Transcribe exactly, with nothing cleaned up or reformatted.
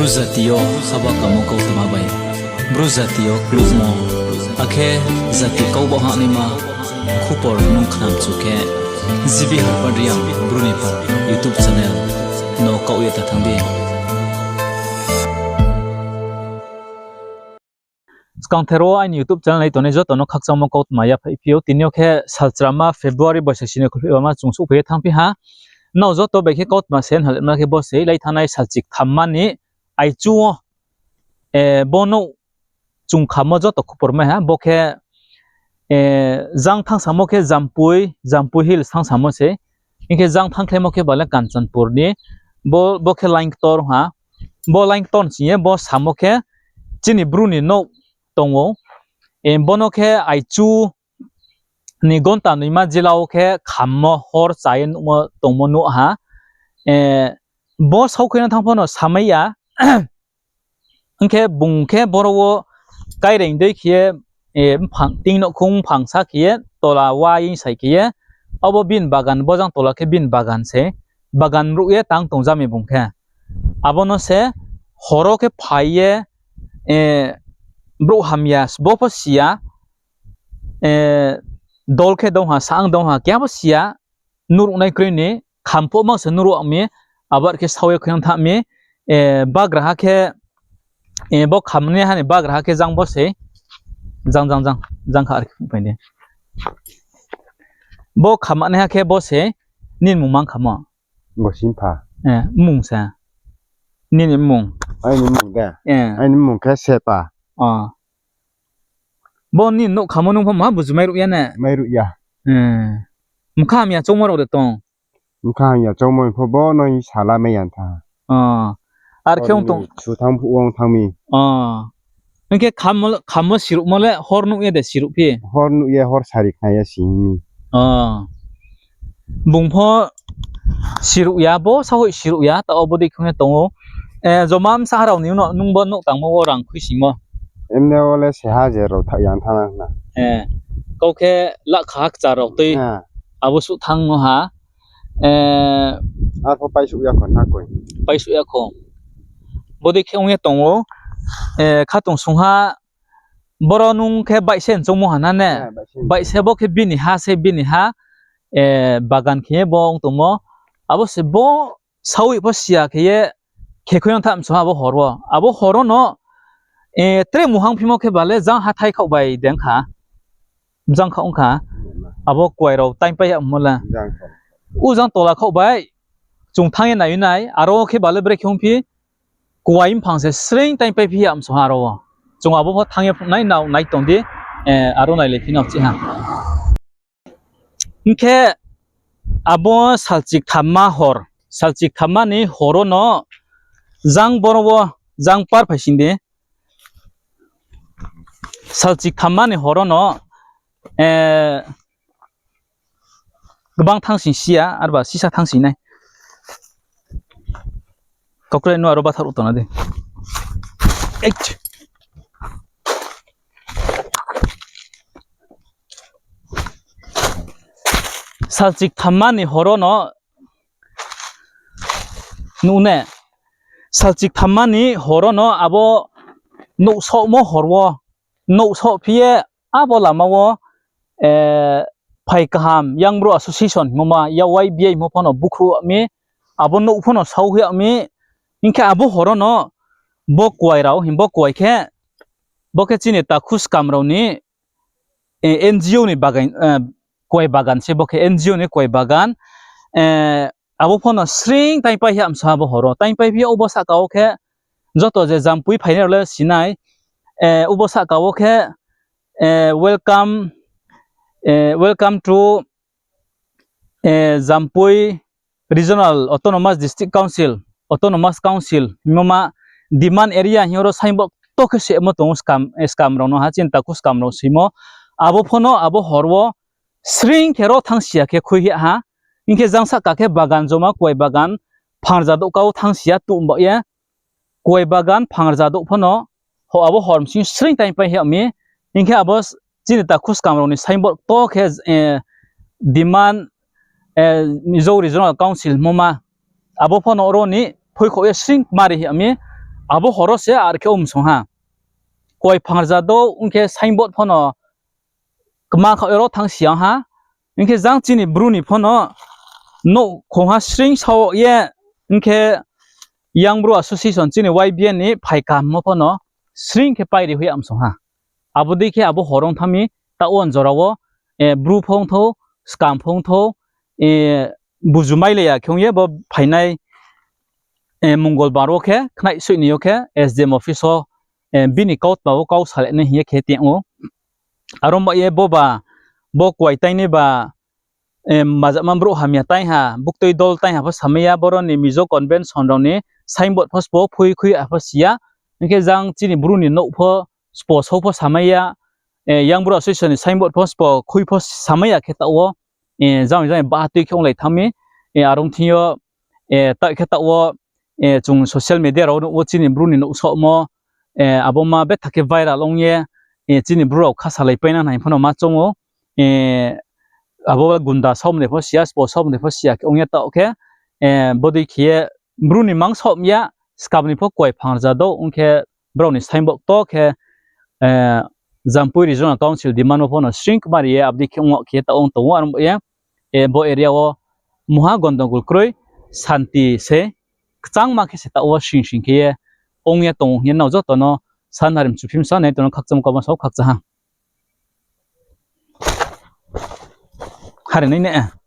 Bru jati yo haba kamo kautma bai Bru jati yo klubmo, akhe jati kau baoh hahnaima khupor nung khnamchu khe, G B Harpad Reang Bru ni pal YouTube channel no kaoh ye ta thanng di. Skangther wo aini YouTube channel nai tongnai joto no khakchangmo kautma yaphaih phi ou. Tini yo khe salchrama February boisa sini kholphehbama chung souhphai ye thanngphi ha. Nrao joto bai khe kautma se nhaletma khe bo se lái thanngnai salchik thamma ni aichu wo, bo nouh chung khamo joto khupor mai ha. Bo khe, jang thanngsamo khe Jampui, Jampui Hills thanngsamo se. Hing khe jang thanngkhlaimo khe bale Kanchanpur ni, bo khe line ktor ha. Bo line ktor sing ye bo samo khe chini Bru ni nouh tong ou. Bo no khe aichu ni gonta noima jila wo khe khammo hor cha ye nuhmo tongmo nuh ha. Bo saohkhoi no thanng pho no samai ya. Hing khe bung khe boro wo kaireing dei khe ye, ting nouhkhong mphang sa khe ye, tola wa ying sai khe ye, abo bini bagan, bo jang tola khe bini bagan se, bagan ruh ye tang tong jami bung khe. Abo no se hor wo khe phai ye, brouh hamya sbo pho si ya, dol khe dong ha, saang dong ha, keha pho si ya, nuhruhnai kroi ni, kham pho mang se nuhruh mi, abo are khe sao ye khe ong thanng mi, bagraha khe, bo khamnaiha ni bagraha khe jang bo se, jang, jang, jang, jang kha are khe phai di. Bo khamnaiha khe bo se, nini mmung mang khamo? Mmung se. Nini mmung? Aini mmung de? Aini mmung khe Sepa. Bo nini nouh khamo nung pho ma buju mairuh ya ne? Mkha hamya choungmo rao de tong? Mkha hamya choungmo pho bo no hing sala mai ya tha. Are khe ong tong. Su thanng phuh wo ong thanng mi. Hing khe khammo siruhmo le hor nuh ye de siruh phi? Hor nuh ye hor sari khna ye si mi. Bung pho siruh ya, bo sahoih siruh ya, taoh wo bodei khe ong ye tong ou. Joma bsa rao ni nung bo nouh tangmo wo rang khuisoingmo? Emne wo le se ha je rao thaoh ya thanng na. Kau khe lakh kha ha kchar rao tui. Abo suh thanng no ha. Arpho paisuh ya kho na koi. Paisuh ya kho. Bodei khe ong ye tong ou. Khatungsung ha, boro nung khe baihse choungmo ha na ne? Baihse bo khe bini ha se bini ha, bagan khe ye bo ong tongmo. Abo se bo saoih pho si ya khe ye khe khui ong tha msong ha abo hor wo. Abo hor wo no, tre muhang phimo khe bale jang hathái khaoh bai deng kha. Jang khaoh ong kha. Abo kuai rao taingpai yagmo le. Ujang tola khaoh bai chung thanng ye nai nai, aro khe bale brekhe ongphi, kuai mphang se sreing taingpai phi yag msong ha aro wo. Chung abo pho thanng ye phnuh nai, nrao nai tong di, aro nailai phi nao chih ha. Hing khe abo salchik thamma hor, salchik thamma ni hor wo no jang boro wo jang par phai sing di. Salchik thamma ni hor wo no, gbang thanngsing si ya, arba sisa thanngsing nai. Kaukre no aro batharuh tongna di. Salchik thamma ni hor wo no nuh ne. Salchik thamma ni hor wo no abo nouh sohmo hor wo, nouh soh phi ye abo lama wo, phai kaham Young Bru Association hingmo ma, ya Y B A hingmo pho no bukhruh yag mi, abo nouh pho no sao hoih yag mi, hing khe abo hor wo no bo kuai rao, hing bo kuai khe, bo khe chini takhu skam rao ni, N G O ni kuai bagan se, bo khe N G O ni kuai bagan, abo pho no sreing taingpai yag msong ha bo hor wo. Taingpai phi yag ubo sahka wo khe, joto je Jampui phainai rao le si nai, ubo sahka wo khe, welcome to Jampui Regional Autonomous District Council, Autonomous Council hingmo ma demand area hing oro signboard to khe semo tong ou, skam rao no ha, chini takhu skam rao simo. Abo pho no abo hor wo sreing khe ro thanng si ya khe khui yag ha. Hing khe jang sahka khe bagan joma, kuai bagan, phangrza douh kau thanng si ya tuh mbaoh ye. Kuai bagan phangrza douh pho no, abo hor bsing sreing taingpai yag mi. Hing khe abo chini takhu skam rao ni signboard to khe, demand, Mizo Regional Council hingmo ma. Abo pho no ro ni phoikhouh ye sreing mari yag mi. Abo horo se ar khe ong song ha. Kuai phang rza douh ong khe signboard pho no kma khaoh ye ro thanng si ya ha. Ong khe jang chini Bru ni pho no nouh khongha sring sao ye, ong khe Young Bru Association chini Y B A ni phai kaham mo pho no sring khe pairi hoih ya ong song ha. Abo dei khe abo horo ong thanng mi, taoh wo jora wo, Bru pho ong thou, skam pho ong thou, buzu mailai ya khe ong ye bo phainai Mongolbar wo khe khnaisoih ni yo khe S D M office wo bini kautma wo kau salai nai hing ye khe tong ou. Aro ba ye bo ba, bo kuai tainai ba, majama brouh hamya tang ha, buktui dol tang ha pho samai ya, boro ni Mizo convention rao ni signboard pho sbo phui khui ha pho si ya, ong khe jang chini Bru ni nouh pho sbo sao pho samai ya, Young Bru Association ni signboard pho sbo khui pho samai ya khe taoh wo, jang jang baha tui khe onglai thanng mi, aro thing yo, taoh khe taoh wo, chung social media rao nuh wo chini Bru ni nouh saohmo, abo ma betha khe viral ong ye, chini Bru rao khasalai paina nai pho no ma choung ou, abo gunda saomo ni pho si ya, sbo saomo ni pho si ya khe ong ye taoh khe, bodei khe ye Bru ni mang saoh ya, skam ni pho kuai phang rza douh ong khe brao ni signboard to khe, Jampui Regional Council demand wo pho no sring kmari ye abo dei khe ong khe taoh ong tong ou, aro ba ye, bo area wo mungha gondogol kroi, santi se, kchangma khe se taoh wo sing sing khe ye ong ye tong ou hing ye nrao joto no sanari mchuphimsa nai tong no khakchangmo kau ma sao khakchang ha. Hari nai ne.